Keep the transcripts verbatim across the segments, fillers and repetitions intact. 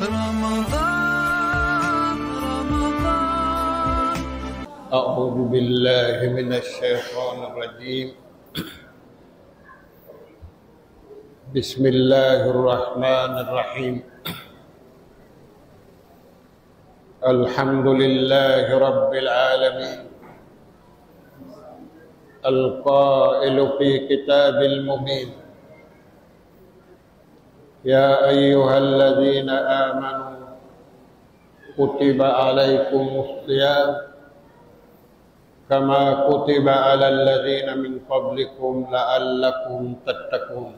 رمضان، رمضان. أعوذ بالله من الشيطان الرجيم. بسم الله الرحمن الرحيم. الحمد لله رب العالمين. القائل في كتاب المبين: يا أيها الذين آمنوا كتب عليكم الصيام كما كتب على الذين من قبلكم لعلكم تتقون.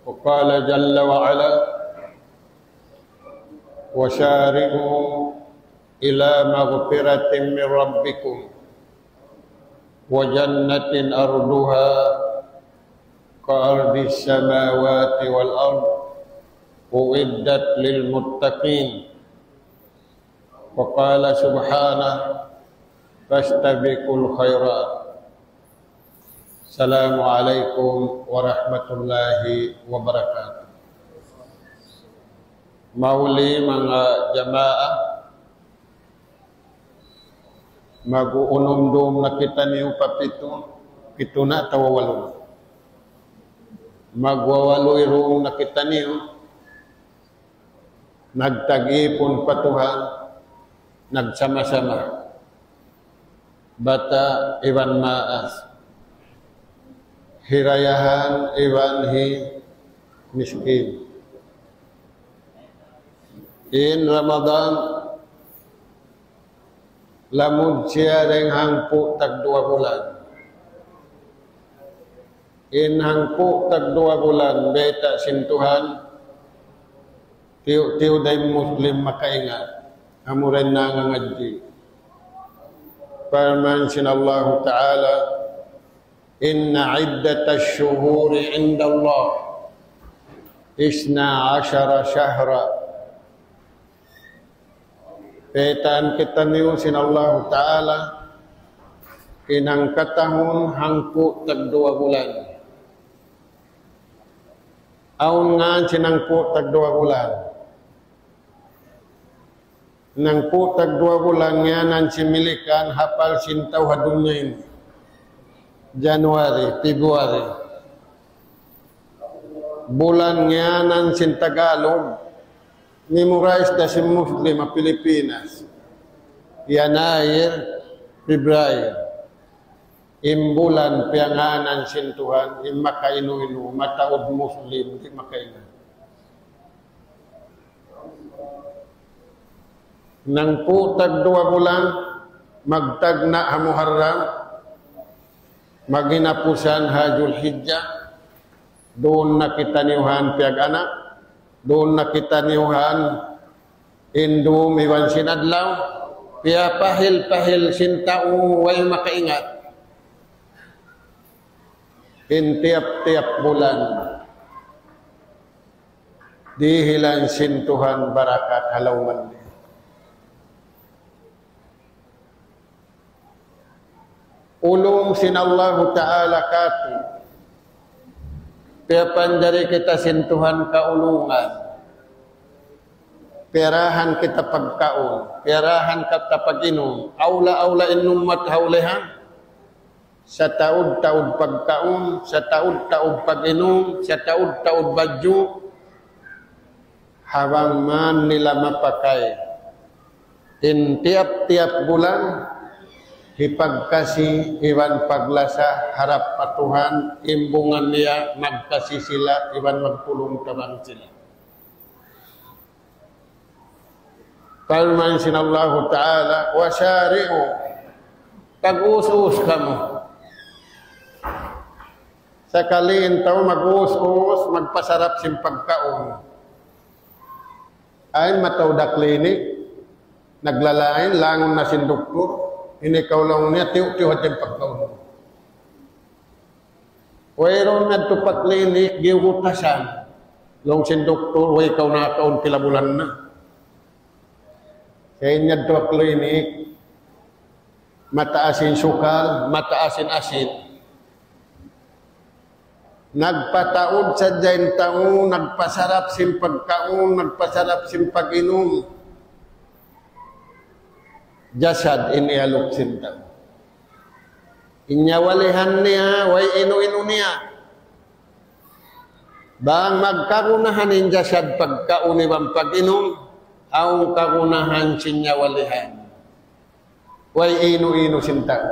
وقال جل وعلا: وسارعوا إلى مغفرة من ربكم وجنة عرضها كعرض السماوات والأرض أعدت للمتقين. وقال سبحانه: فاستبقوا الخيرات. السلام عليكم ورحمة الله وبركاته. Mahuli manga jamaa, mag'uunum dum na kitaniyu pa pitu, pitu na atawa walu na. Magwawalu dum na kitaniyu, nagtag-ipun pa Tuhan, nagsama-sama. Bata' iban maas, hi dayahan iban hi miskin. In Ramadan, lamud siya dayn hangpu' tagduwa bulan. In hangpu' tagduwa bulan, bayta' sin Tuhan, tiyu'-tiyu' da in Muslim makaingat, amura in nangangadji'. Parman sin Allahu Ta'ala: إن عدة الشهور عند الله اثنا عشر شهرا. Baytaan kitaniyu sin Allahu Ta'ala, in hangkatahun hangpu' tagduwa bulan. Awn ngan sin hangpu' tagduwa bulan. In hangpu' tagduwa bulan ngiyanan sin Milikan, hapal sin tau ha dunya ini. January, February. Bulan ngiyanan sin Tagalog, memorize da sin Muslim ha Pilipinas. Yanair, February. In bulan piyangānan sin Tuhan, in makainu-inu, mataud Muslim, di' makaingat. Hangpu' tagduwa bulan, magtagna' ha Muharram, maghinapusan ha Julhijjah, duun na kitaniyu han piyag-anak, duun na kitaniyu han in dum iban sin adlaw, piyapahil-pahil sin tau way makaingat. In tiyap-tiyap bulan, dihilan sin Tuhan barakat ha lawm niya. Ulung sin Allahu Ta'ala kātu'. Piyapanjari kita sin Tuhan kaulungan. Piyarahan kita pagkaun, piyarahan kita pag-inum. Awla-awla in ummat ha ulihan. Sataud-taud pagkaun, sataud-taud pag-inum, sataud-taud badju'. Ha bang man nila mapakay in tiyap-tiyap bulan, hipagkasi iban paglasa harap pa Tuhan, imbungan niya magkasi sila iban magtulung-tabang sila. Parman sin Allahu Ta'ala, وسارعوا, tag-us-us kamu. Sakali in tau mag-us-us, magpasarap sin pagkaun. Ay, mataud ha klinik, naglalain, langun na sin doktor, ini kaw laung niya, tiyu'-tiyu' hadja in pagkaun. Wayruun niyadtu pa klinik, giyugutasan. Laung sin doktor, way kaw nakaun pila bulan na. Sa' in yadtu ha klinik, mataas in sukal, mataas in asin. Nagpataud sadja in tau, nagpasarap sin pagkaun, nagpasarap sin pag-inum. Jasad in iyaluk sin tau. In nyawalihan niya, way inu-inu niya. Bang magkagunahan in jasad pagkaun iban pag-inum, awn kagunahan sin nyawalihan. Way inu-inu sin tau.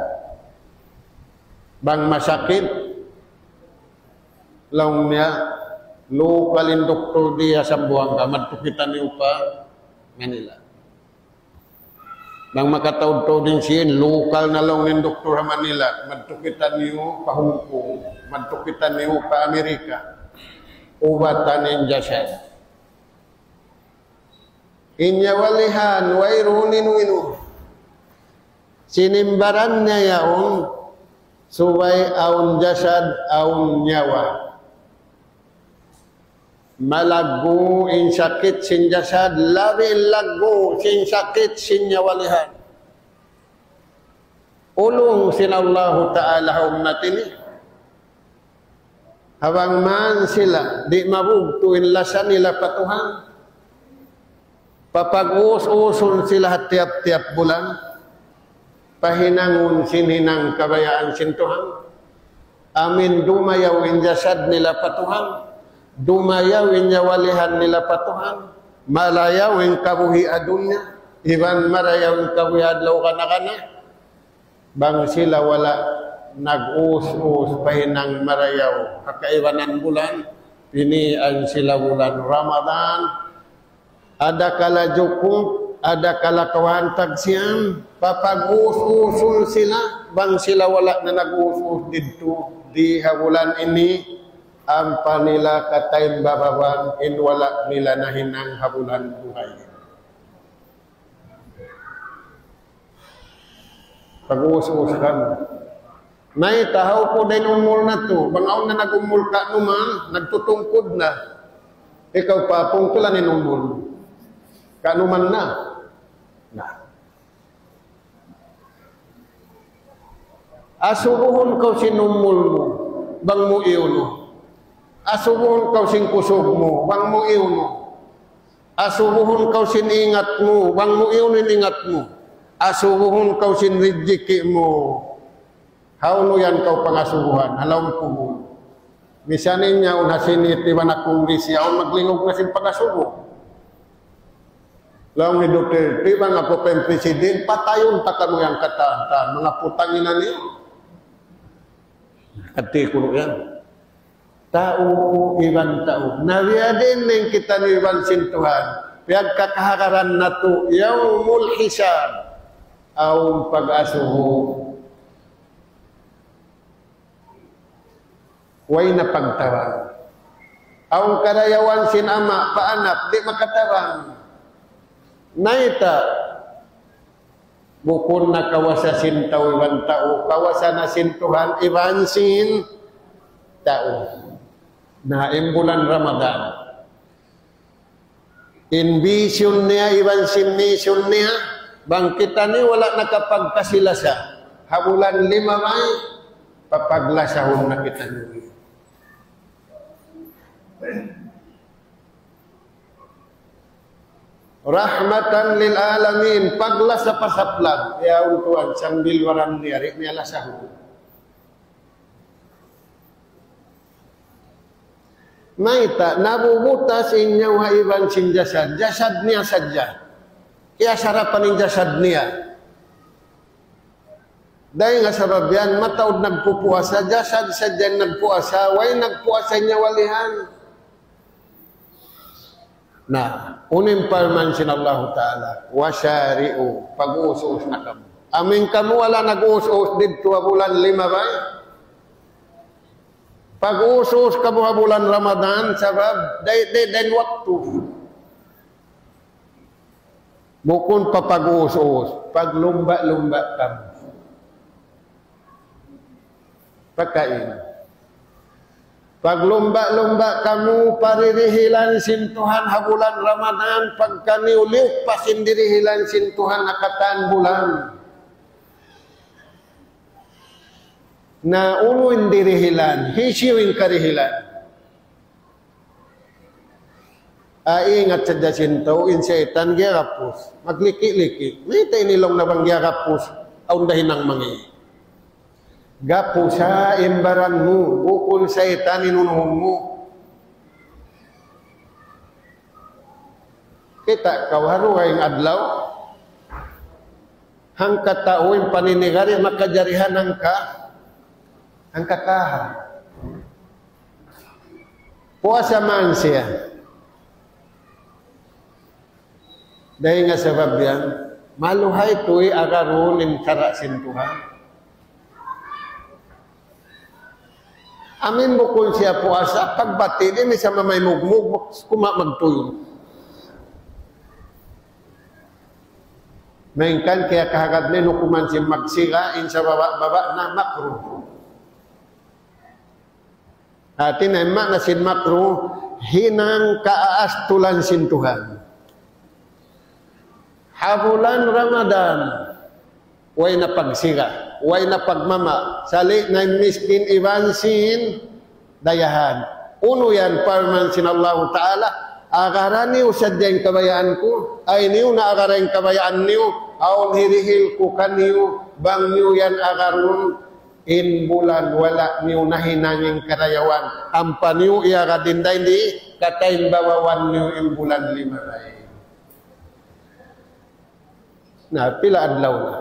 Bang masakit, laung niya, lokal in doktor di ha Sambuwangga, madtu kitaniyu pa Manila. Bang makataud-taud in sīn, lokal na laung in doktor ha Manila, madtu kitaniyu pa Hong Kong, madtu kitaniyu pa Amerika. Ubatan in jasad. In nyawalihan, wayruun inu-inu. Sinimbaran niya yaun, subay awn jasad, awn nyawa. Malaggu' in sakit sin jasad, labi in laggu' sin sakit sin nyawalihan. Ulung sin Allahu Ta'ala ha ummat ini. Habang man sila, di' mabugtu' in lasa nila pa Tuhan. Papag-us-usun sila ha tiyap-tiyap bulan. Pahinangun sin hinang kabayaan sin Tuhan. Amin dumayaw in jasad nila pa Tuhan. Dumayaw in nyawalihan nila pa Tuhan. Marayaw in kabuhi' ha dunya. Iban marayaw in kabuhi' ha adlaw kana-kana. Bang sila wala' nag-us-us pa hinang marayaw ha kaibanan bulan, pinian sila bulan Ramadan, adakala jukup, adakala kawhaan tagsiyam, papag-us-usun sila, bang sila wala' na nag-us-us didtu, di ha bulan ini, ampa nila kataymbabawan in wala' nila nahinang ha bulan buhay. Pag-us-us kamu. Mayta', hawpu' da in umul natu'. Bang awn na nag-umul kanuman, nagtutungkud na. Ikaw pa, pungtulan in umul. Kanuman na. Na. Asubuhun kaw sin umul mu, bang mu iyunu. Asubuhun kaw sin kusug mu, bang mu iyunu. Asubuhun kaw sin ingat mu, bang mu iyunu in ingat mu. Asubuhun kaw sin rijiki' mu. Hawnu yan kaw pangasubuhan, ha lawm kubul. Misan in yaun ha Senate iban ha Congress yaun maglingug na sin pangasubu. Laung hi Duterte, bang aku pa in president, patayun ta kamu yan katan-katan, manga putang ina niyu. Hati kunu' yan. Tau iban tau. Na biyadiin in kitaniyu iban sin Tuhan. Piyagkakahagaran natu', yawmul hisab. Awn pag-asubu. Way na pagtabang. Awn karayawan sin ama' pa anak, di' makatabang. Mayta'? Bukun na kawasa sin tau iban tau, kawasa na sin Tuhan iban sin tau. Na in bulan Ramadan. In vision niya, iban sin mission niya, bang kitaniyu wala' nakapagkasi-lasa. Ha bulan limabay, papaglasahun na kitaniyu. Rahmatan lil alamin, paglasa pa saplag. Yaun tuwan, sambil waran niya, di' niya lasahun. Mayta', nabubutas in nyawa iban sin jasad. Jasad niya sadja. Kiyasarapan in jasad niya. Dayn ha sabab yan, mataud nagpupuasa, jasad sadja nagpuasa, way nagpuasa in nyawalihan. Na, unu in parman sin Allahu Ta'ala, "Wasari'u, pag-us-us na kamu." Amin kamu wala' nag-us-us didtu ha bulan limabay. Pag-us-us kamu ha bulan Ramadan, sabab, day, day, day waktu. Bukun pa pag-us-us, paglumba'-lumba' kamu. Pagkain. Paglumba'-lumba' kamu, paririhilan sin Tuhan ha bulan Ramadan, pagka niyu liyup pa sin dirihilan sin Tuhan ha katan bulan. Na unu in dirihilan, hisiyu in karihilan. Ah, ingat sadja sin tau, in saytan giyagapus. Magliki-liki. Mayta' ini laung na bang giyagapus, awn da hinang mangi'. Gapusa in baran mu, bukun saytan in unuhun mu. Kita' kaw ha dugaing adlaw. Hangka tau in paninigari makajarihan hangka, hangka kaha. Puasa man siya. Dayn ha sabab yan, maluhay tuud agarun in sara' sin Tuhan. Amin bukun siya puasa, pagbati' di' misan mamay mugmug, kuma' magtuyun. Malayngkan kiyakahagad na in hukuman sin magsiga, in sa baba'-baba' na makruh. Hati niya in maana sin makruh, hinang kaastulan sin Tuhan. Ha bulan Ramadan, way na pagsiga, way na pagmama', sali' na in miskin iban sin dayahan. Unu yan, parman sin Allahu Ta'ala, agaran niyu sadja in kabayaan ku, ay niyu na agaran in kabayaan niyu, awn hirihil ku kaniyu, bang niyu yan agarun, in bulan wala' niyu nahinang in karayawan. Ampa niyu iyagad in dayn di, kataymbabawan niyu in bulan limabay. Na, pila adlaw na.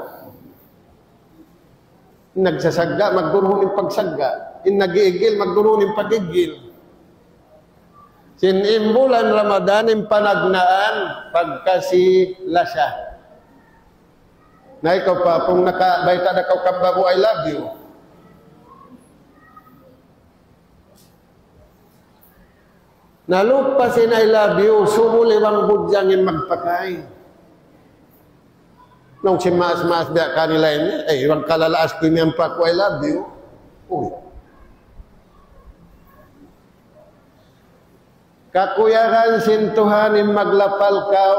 In nagsasagga', magduruhun in pagsagga'. In nag-iigil, magduruhun in pag-igil. Sin in bulan Ramadan, in panagnaan, pagkasi-lasa. Na ikaw pa, kung nakabayta' da kaw kan babu' "I love you". Nalupa sin "I love you", subul iban budjang in magpakay. Nung sin maas-maas biya' kanila ini, eh, iban kalalaas ku ini ampa ku "I love you". Uy. Kakuyagan sin Tuhan in maglapal kaw,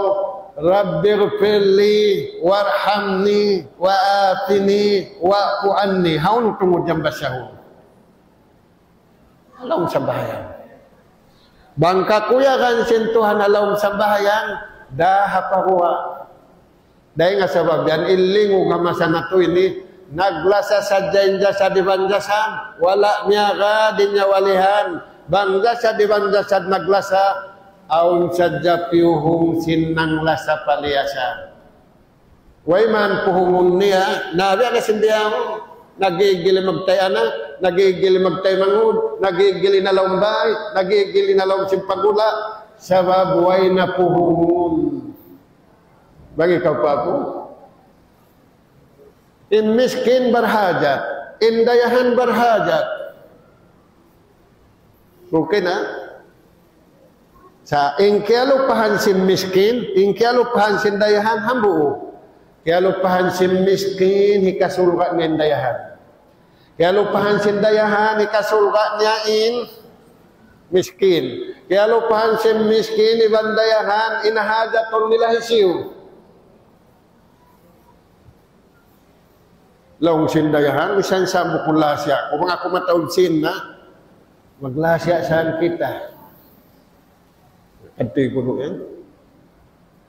"رب اغفر لي وارحمني وعافني واعف عني". Hawnu tungud yan basahun? Ha lawm sambahayang. Bang kakuyagan sin Tuhan ha lawm sambahayang, daha pa guwa'. Dayn ha sabab yan, in lingug ha masa natu' ini, naglasa sadja in jasad iban jasad, wala' miyagad in nyawalihan. Bang jasad iban jasad naglasa, awn sadja piyuhung sin nanglasa pa liyasa. Way man puhungun niya, na biya' na sin biya' mu, nag-iigil magtay anak, nag-iigil magtay manghud, nag-iigil in ha lawm bay, nag-iigil in ha lawm sin pagula', sabab way na puhungun. Bang ikaw pa aku. In miskin barhajat, in dayahan barhajat. Okay na? Sa' in kiyalupahan sin miskin, in kiyalupahan sin dayahan, hambuuk. Kiyalupahan sin miskin, hikasulga' niya in dayahan. Kiyalupahan sin dayahan, hikasulga' niya in miskin. Kiyalupahan sin miskin iban dayahan, in hajatun nila hisiyu? Laung sin dayahan, misan sa' bukun lasiya'. Kung aku mataud sin na, maglasiya' saan kita. Adtu guru yan.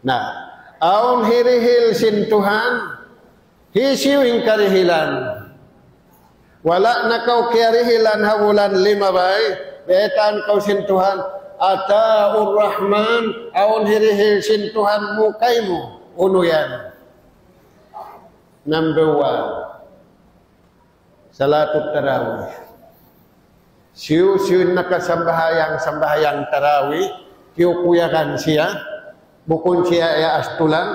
Na, awn hirihil sin Tuhan, hisiyu in karihilan. Wala' na kaw kiyarihilan ha bulan limabay, baytaan kaw sin Tuhan, Ataur Rahman, awn hirihil sin Tuhan mu kaymu, unu yan. Number one, Salatut Tarawih. Siyu-siyu in nakasambahayang, sambahayang tarawih, kiyukuyagan siya, bukun siya iyaastulan,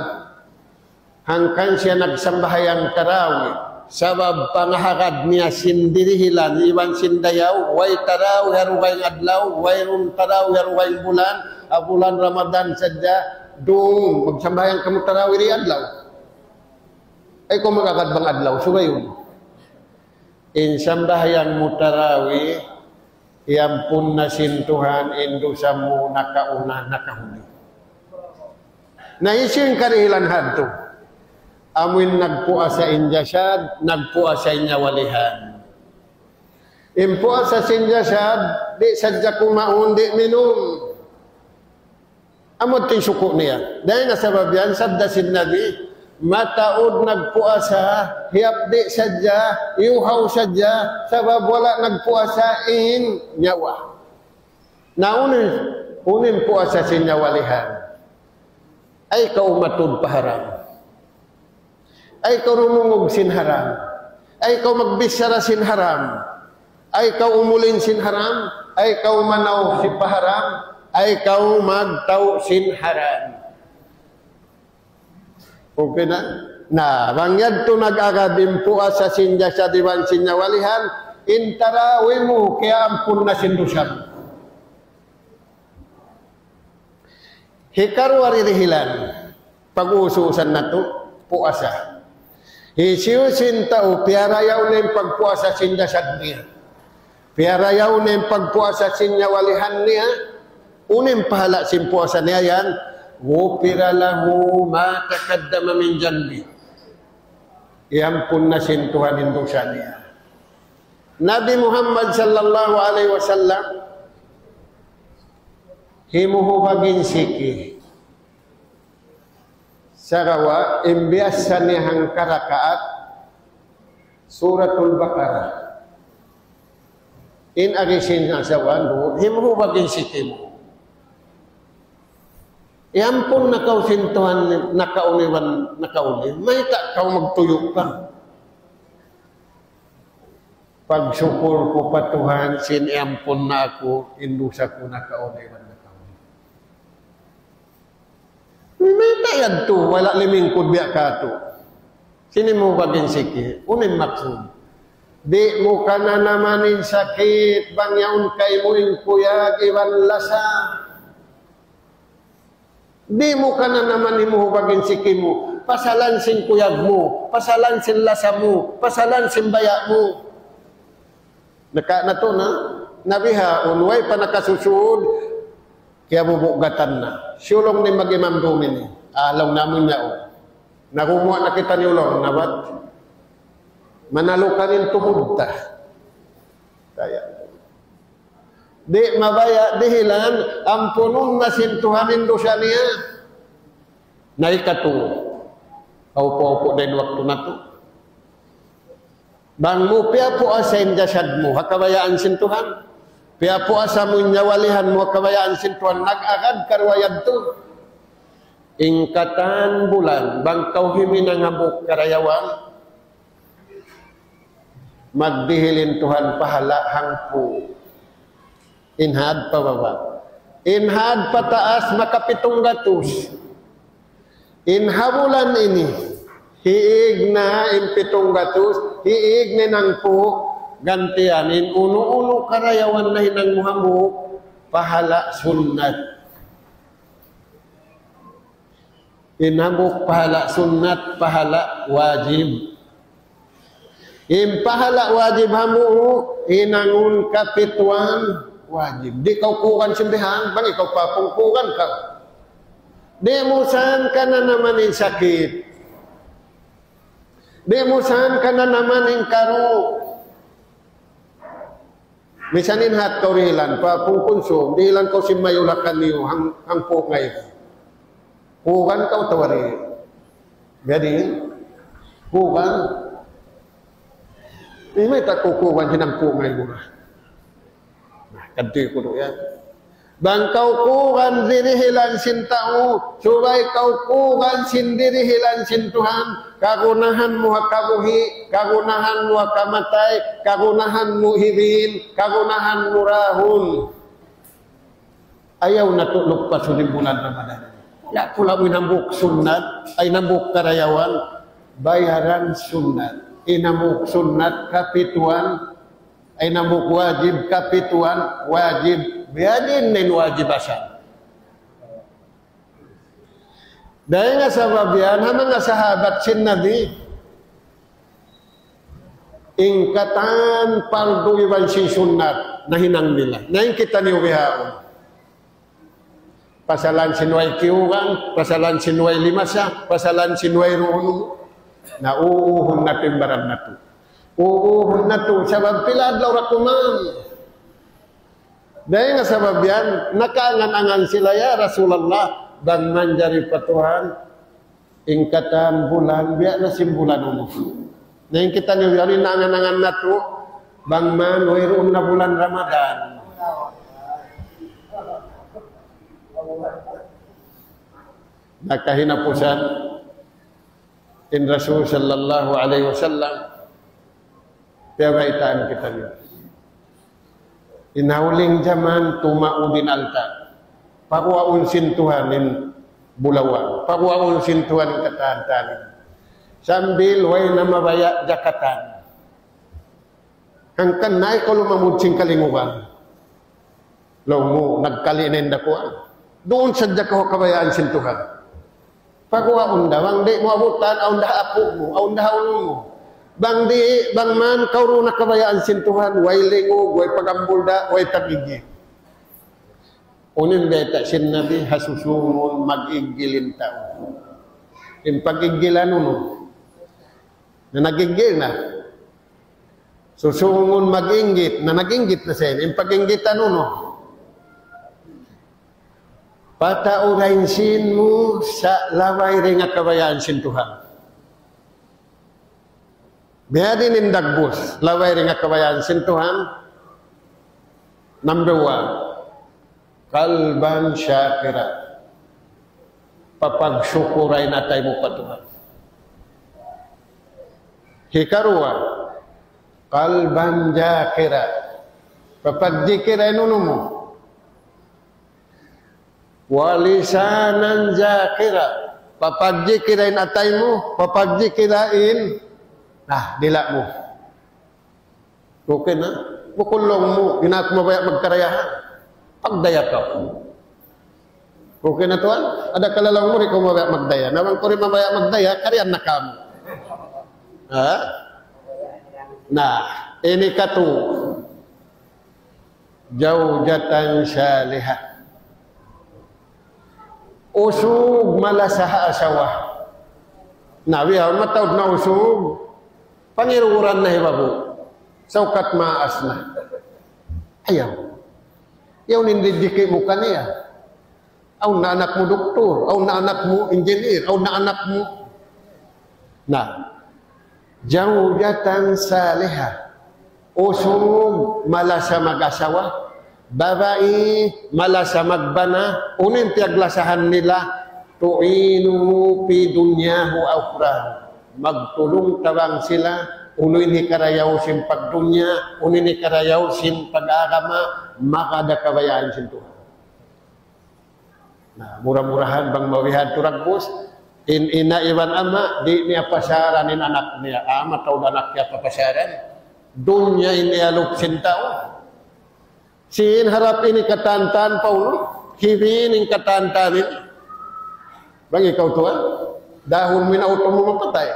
hangkan siya nagsambahayang tarawih, sabab pangahagad niya sin dirihilan, iban sin dayaw, way tarawih ha dugaing adlaw, wayruun tarawih ha dugaing bulan, ha bulan Ramadan sadja, duun, magsambahayang kamu tarawih di adlaw. Ay, kaw mag-agad bang adlaw, sugayun. In sambahayang mu tarawih, iyampun na sin Tuhan in dusa mu nakauna, nakahuli. Na hisiyu in karihilan hadtu? Amu in nagpuasa in jasad, nagpuasa in nyawalihan. In puasa sin jasad, di' sadja kumaun, di' minum. Amu in suku' niya. Dayn ha sabab yan, sabda sin Nabi, mataud nagpuasa, hiyapdi' sadja, iyuhaw sadja, sabab wala' nagpuasa in nyawa. Na unu in, unu in puasa sin nyawa lihan? Ay kaw matud pa haram. Ay kaw rumungug sin haram. Ay kaw magbichara sin haram. Ay kaw umulin sin haram. Ay kaw manaw sin pa haram. Ay kaw magtaw sin haram. Okay na? Na, bang yadtu nag-agad in puasa sin jasad iban sin nyawa lihan, in tarawi mu, kiyaampun na sin dusa mu. Hikaruwa dirihilan, pag-uususan natu', puasa. Hisiyu-siyu in tau, piyarayaw niya in pagpuasa sin jasad niya. Piyarayaw niya in pagpuasa sin nyawa lihan niya, unu in pahala' sin puasa niya yan, غفر له ما تقدم من ذنبه. Iyampun na sin Tuhan in dusa niya. Nabi Muhammad sallallahu alayhi wasallam, himuhubag in siki. Sagawa', in biyasa niya hangka rakaat, Suratul Baqarah. In agi sin asawa, himuhubag in siki mu. Iyampun na kaw sin Tuhan, nakaun iban nakauli. Mayta' kaw magtuyu' pa? Pagsukul ku pa Tuhan, sin iyampun na aku, in dusa ku nakaun iban nakauli. Mayta' yadtu, wala' limingkud biya' katu'. Sin himuhubag in siki, unu in maksud? Di' mu kananaman in sakit, bang yaun kaymu in kuyag iban lasa. Di' mu kananaman himuhubag in siki mu, pasalan sin kuyag mu, pasalan sin lasa mu, pasalan sin baya' mu. Naka-, natu' na, na bihaun, way pa nakasusud, kiyabubugatan na. Siyulung in mag-imam dum ini. Ah, laung namu' niya, oh. Nagumuwa' na kita ni ulung, nabat. Manalukan in tuhud ta. Kaya. Di' mabaya' dihilan, ampunun na sin Tuhan in dusa niya. Na ikatu, paupu-upu dayn waktu natu'. Bang mu piyapuasa in jasad mu, ha kabayaan sin Tuhan. Piyapuasa mu in nyawa lihan mu, ha kabayaan sin Tuhan. Nag-agad karuwa yadtu. In katan bulan, bang kaw himinang hambuuk karayawan, magdihil in Tuhan pahala' hangpu'. In had pa baba'. In had pa taas makapitung gatus. In ha bulan ini, hiig na in pitung gatus, hiig na in hangpu', gantian in unu-unu karayawan nahinang mu hambuuk, pahala' sunnat. In hambuuk pahala' sunnat, pahala' wajib. In pahala' wajib hambuuk, hinangun kapituan wajib. Di' kaw kugan sin bihan, bang ikaw pa pungkugan kaw. Di' mu sangka nanaman in sakit. Di' mu sangka nanaman in karu'. Misan in hat kaw dihilan, pa pungkunsum, dihilan kaw sin mayulakan niyu, hang, hangpu' ngaibu. Kugan kaw tawari. Jadi, kugan. Ini may ta kukugan hinang pu' ngaibu na. Na, kadtu ku duyan. Bang kaw kugan dirihilan sin tau, subay kaw kugan sin dirihilan sin Tuhan, kagunahan mu ha kabuhi', kagunahan mu ha kamatay, kagunahan mu hibin, kagunahan mu rahun. Ayaw natu' lupasun in bulan Ramadan. Ya, kula' mu in hambuuk sunnat, ay in hambuuk karayawan, bayaran sunnat. In hambuuk sunnat, kapituan, ay in hambuuk wajib, kapituan, wajib, biya' diin in wajib asal. Dayn ha sabab yan, ha manga sahabat sin Nabi, in katan pardu iban sin sunnat, nahinang nila. Na in kitaniyu bihaun. Pasalan sin way kiyugan, pasalan sin way limasa, pasalan sin way ruhun. Na uuhun natu' in baran natu'. Uu, natu', sabab pila adlaw ra kuman. Dayn ha sabab yan, nakaangan-angan sila, "Ya Rasulullah, bang manjari pa Tuhan, in katan bulan, biya' na sin bulan unu." Na in kitaniyu yan, in angan-angan natu', bang man, wayruun na bulan Ramadan. Na kahinapusan, in Rasul sallallahu alayhi wasallam, piyabaytaan kitaniyu. In ha huling jaman, tumaud in alta'. Paguwaun sin Tuhan in bulawan. Paguwaun sin Tuhan in katan-katan. Sambil way na mabaya' jakatan. Hangkan na ikaw lumamud sin kalingugan. Laung mu, nagkali' na in dakuwa. Duun sadja kaw ha kabayaan sin Tuhan. Paguwaun da, bang di' mu abutan, awn da ha apu' mu, awn da ha unu mu. Bang di', bang man, kaw duun ha kabayaan sin Tuhan, way lingug, way pagambul da, way tag-iggil. Unu in bayta' sin Nabi, ha susungun mag-iggil in tau. In pag-iggilan unu? Na nag-iggil na. Susungun mag-inggit, na nag-inggit na siya. In pag-inggitan unu? Patauran sin mu sa' labay dayn ha kabayaan sin Tuhan. Biya' diin in dagbus, labay dayn ha kabayaan sin Tuhan. Number one, qalban shakira. Papagsukura in atay mu pa Tuhan. Hikaruwa, qalban dhakira. Papagjikira in unu mu. Wa lisanan dhakira. Papagjikira in atay mu, papagjikira in, ah, dila' mu. Okay na? Bukun laung mu, di' na aku mabaya' magkarayahan. Pagdaya kaw. Okay na, tuwan? Ada ka laung mu, di' kaw mabaya' magdaya. Na bang kaw di' mabaya' magdaya, karian na kamu. Ha? Na, ini katu. Zawjatan salihah. Usug malasa ha asawa. Na, biya' mataud na usug, pangiruran na hibabu. Saukat maas na. Ayaw. Yaun in rijiki mu kaniya. Awn na anak mu doktor, awn na anak mu engineer, awn na anak mu. Na, zawjatan salihah. Usug malasa mag-asawa. Babai malasa magbana. Unu in piyaglasahan nila? Tu'inuhu fi dunyahu wa ukhrahu. Magtulung-tabang sila. Unu in hikarayaw sin pagdunya, unu in hikarayaw sin pag-agama, maka da kabayaan sin Tuhan. Na, mura-murahan bang mabihadtu dagbus, in ina' iban ama', di' niya pasaran in anak niya. Ama' tau da anak niya papasaran. Dunya in iyalup sin tau. Sin harap ini katantan pa unu, hibin in katantan ini. Bang ikaw tuwan, dahun min auto mu mapatay.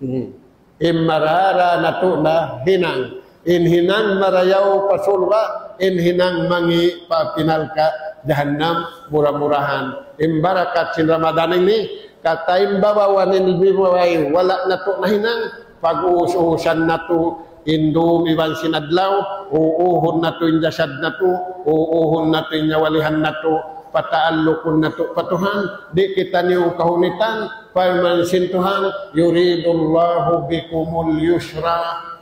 Hmm. In marara natu' na hinang. In hinang marayaw pa surga', in hinang mangi' pa api narka' jahannam, mura-murahan. In barakat sin Ramadan ini, kataymbabawan in bibuhay, wala' natu' nahinang, pag-uus-uusan natu', in dum iban sin adlaw, uuhun natu' in jasad natu', uuhun natu' in nyawalihan natu', pataallukun natu' pa Tuhan, di' kitaniyu kahunitan, parman sin Tuhan, يريد الله بكم اليسر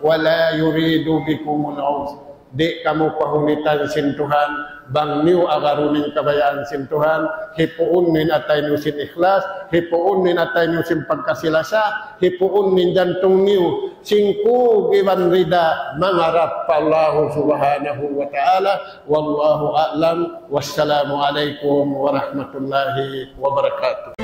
ولا يريد بكم العسر. Di' kamu kahunitan sin Tuhan, bang niyu agarun in kabayaan sin Tuhan, hipuun niyu in atay niyu sin ikhlas, hipuun niyu in atay niyu sin pagkasi-lasa, hipuun niyu in jantung niyu, sin kug iban rida, mangarap pa Allah Subhanahu wa Ta'ala. Wallahu a'lam. Wassalamu alaykum warahmatullahi wabarakatuh.